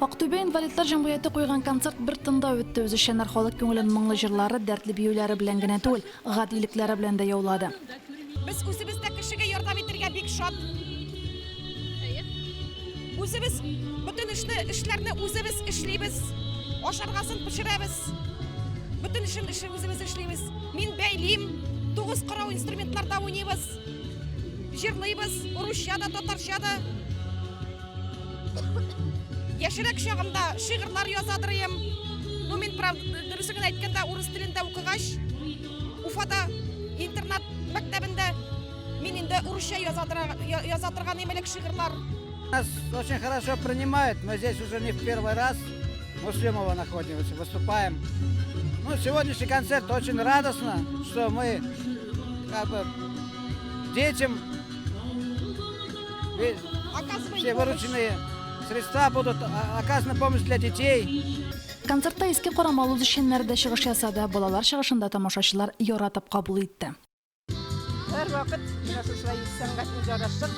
Актүбә инвалидлар җәмгыяте куйган концерт бер тында үтте. Үзешчәннәр халык күңелен моңлы җырлары, дәртле биюләре белән генә түгел, гадилекләре белән дә яулады. Без үзебез дә кешегә ярдәм итергә бик шат. Үзебез бөтен эшне, эшләрне үзебез эшлибез. Ашаргасын пешерәбез. Бөтен эшен эше үзебез эшлибез. Мин бәйлим, тугыз кырау инструментларда уйныйбыз. Җырлыйбыз, русча да, татарча да. Яшьрәк чагымда шигырьләр язадыр идем. Ну, мин, правда, дөресен генә әйткәндә, урыс телендә укыгач, Уфада интернат мәктәбендә мин инде урысча яза торган идем элек шигырьләр. Нас очень хорошо принимают. Мы здесь уже не в первый раз. Муслимова находимся, выступаем. Ну, сегодняшний концерт очень радостно, что мы как бы детям все вырученные средства будут оказана помощь для детей. Концертта Иске Карамал үзешчәннәре дә чыгыш ясады. Балалар чыгышын да тамашачылар яратып кабул итте. Һәрвакыт менә шушылай сәнгатьне яраттык.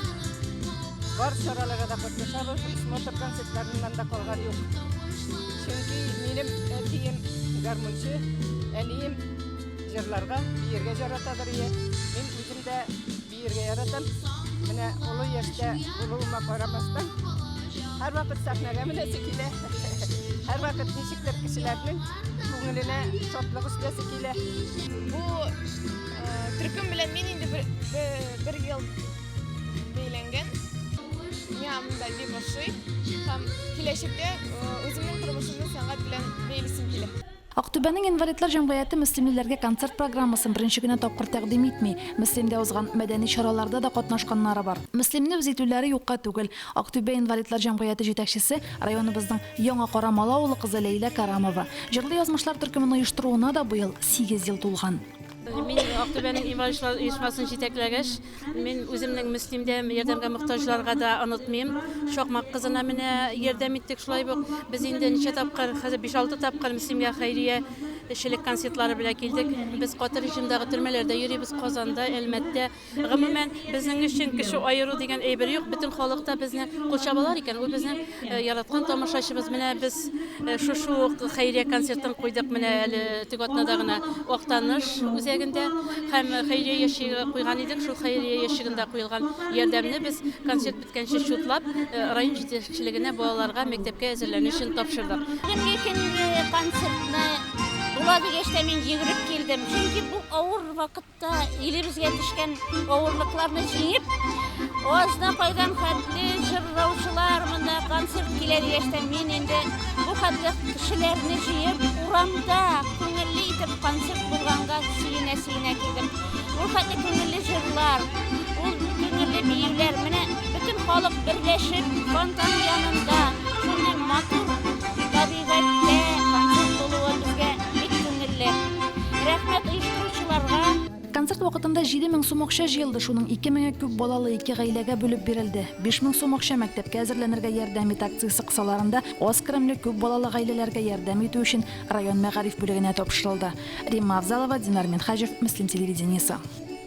Бар чараларга да катнашабыз, смотр концертларыннан да калган юк. Чөнки минем әтием гармунчы, әнием җырларга, биергә яратадыр ие. Мин үзем дә Биергә яратам. Менә олы яшьтә булуыма карамастан, һәрвакыт сәхнәгә менәсе килә. Һәрвакыт ничектер кешеләрнең күңеленә шатлык өстәсе килә. Бу төркем белән мин инде бер, бер ел бәйләнгән. Миңа монда бик ошый һәм киләчәктә үземнең тормышымны сәнгать белән бәйлисем килә. Актүбәнең инвалидлар җәмгыяте мөслимлеләргә концерт программасын беренче генә тапкыр тәкъдим итми. Мөслимдә узган мәдәни чараларда да катнашканнары бар. Мөслимне үз итүләре юкка түгел. Актүбә инвалидлар җәмгыяте җитәкчесе, районыбызның Яңа Карамалы авылы кызы Ләйлә Карамова. Җырлы язмышлар төркемен оештыруына да быел сигез ел тулган. Мин Актүбәнең инвалидлар оешмасын җитәкләгәч, Мин үземнең Мөслимдә ярдәмгә мохтаҗларга да онытмыйм. Чакмак кызына менә ярдәм иттек шулай ук. Без инде ничә тапкыр, хәзер 5-6 тапкыр Мөслимгә хәйрия эшчелек концертлары белән килдек. Без каты режимдагы төрмәләрдә йөрибез, Казанда, Әлмәттә. Гомумән, безнең өчен кеше аеру дигән әйбер юк. Бөтен халык та безне кул чабалар икән, ул безнең яраткан тамашачыбыз. Менә без шушы ук хәйрия концертын куйдык менә әле теге атнада гына Актаныш үзәгендә һәм хәйрия ящигы куйган идек. Шул хәйрия ящигында куелган ярдәмне без концерт беткәнче чутлап район җитәкчелегенә балаларга мәктәпкә әзерләнү өчен тапшырдык. Бүгенге көнге концертны була дигәч тә мин йөгереп килдем. Чөнки бу авыр вакыт Та илебезгә төшкән авырлыкларны җиңеп, азна кайдан хәтле җырлаучылар монда концерт килә дигәч тә, мин инде бу хәтле кешеләрне җыеп, урамда күңелле итеп концерт булганга сөенә-сөенә килдем. Ул хәтле күңелле җырлар, ул күңелле биюләр, менә бөтен халык берләшеп фонтан янында шундый матур табигатьтә концерт булуы безгә бик күңелле. Рәхмәт оештыручыларга. Концерт вакытында 7000 сум акча җыелды, шуның 2 меңе күп балалы ике гаиләгә бүлеп бирелде. 5000 сум акча Мәктәпкә әзерләнергә ярдәм ит акциясе кысаларында аз керемле күп балалы гаиләләргә ярдәм итү өчен район мәгариф бүлегенә тапшырылды. Римма Авзалова, Динар Минһаҗев, Мөслим телевидениесе.